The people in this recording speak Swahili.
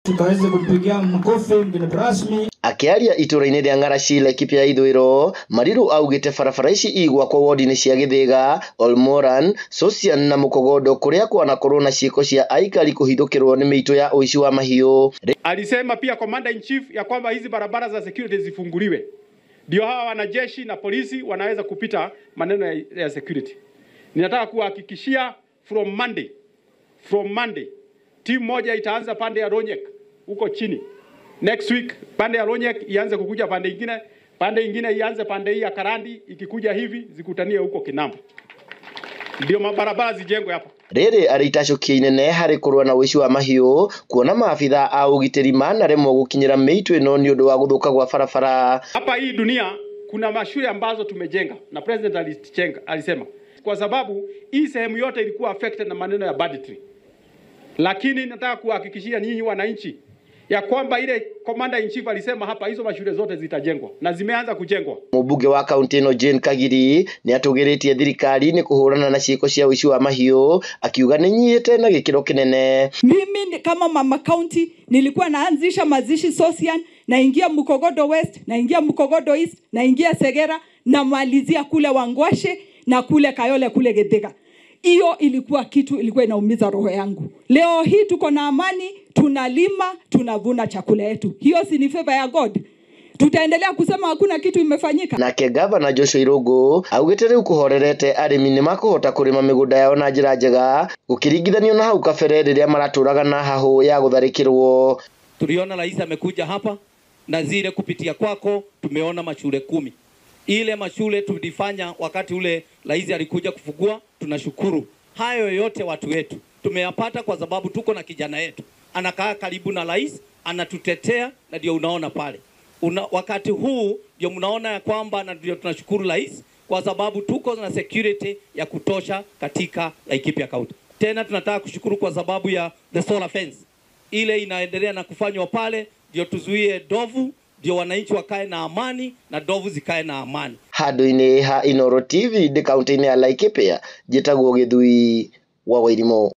Tukaweze kumpigia makofi mgeni rasmi. Akiaria itũra-inĩ rĩa Ng'araci Laikipia ithũĩro, Mariru augĩte barabara ici igwakwo wodi-inĩ cia Gĩthĩga, Olmoran, Sosian na Mũkogondo kũrĩa kwanakorwo na ciĩko cia aikari kũhithũkĩrwo nĩ mĩitũ ya ũici wa mahiũ. Alisema pia Commander in Chief ya kwamba hizi barabara za security zifunguliwe, ndio hawa wanajeshi na polisi wanaweza kupita maneno ya security. Ninataka kuhakikishia from Monday timu moja itaanza pande ya Ronyek huko chini. Next week pande ya Ronyek ianze kukuja pande ingine ianze pande hii ya Karandi, ikikuja hivi zikutanie huko Kinamba. Ndio mabarabara zijengwe hapa. Rĩrĩ arĩ itacũkia inene harĩ kũrũa na ũici wa mahiũ, kuona maabitha a ũgitĩri manaremwo gũkinyĩra mĩitũ ĩno nĩ ũndũ wa gũthũka gwa barabara. Hapa hii dunia kuna mashule ambazo tumejenga na president alijenga, alisema kwa sababu hii sehemu yote ilikuwa affected na maneno ya banditry. Lakini nataka kuhakikishia nyinyi wananchi ya kwamba ile Commander in Chief alisema hapa hizo mashule zote zitajengwa na zimeanza kujengwa. Mũmbunge wa kaunti ĩno Jane Kagiri nĩ atũgĩrĩtie thirikari nĩ kũhũrana na ciĩko cia ũici wa mahiũ, akiuga nĩ nyihĩte na gĩkĩro kĩnene. Mimi kama mama county nilikuwa naanzisha mazishi Sosian, naingia Mukogodo West, naingia Mukogodo East, naingia Segera, namalizia kule Wangwashe na kule Kayole kule Githĩga. Hiyo ilikuwa kitu ilikuwa inaumiza roho yangu. Leo hii tuko na amani, tunalima, tunavuna chakula yetu. Hiyo si ni favor ya God? Tutaendelea kusema hakuna kitu imefanyika. Nake Governor Joshua Irungu augĩte rĩu kũhorerete arĩmi nĩ makũhota kũrĩma mĩgũnda yao na njĩra njega gũkĩringithanio na hau kabere rĩrĩa maratũraga na hahũ ya gũtharĩkĩrwo. Tuliona rais amekuja hapa na zile kupitia kwako tumeona mashule 10. Ile mashule tulifanya wakati ule rais alikuja kufungua, tunashukuru. Hayo yote watu wetu tumeyapata kwa sababu tuko na kijana yetu anakaa karibu na rais, anatutetea, na ndio unaona pale. Wakati huu ndio mnaona ya kwamba, na ndio tunashukuru rais kwa sababu tuko na security ya kutosha katika Laikipia County. Tena tunataka kushukuru kwa sababu ya the solar fence ile inaendelea na kufanywa pale, ndio tuzuie ndovu, ndio wananchi wakae na amani na ndovu zikae na amani. Handũ-inĩ ha Inooro TV ndĩ kaunti-inĩ ya Laikipia, njĩtagwo Gĩthui wa Wairimu.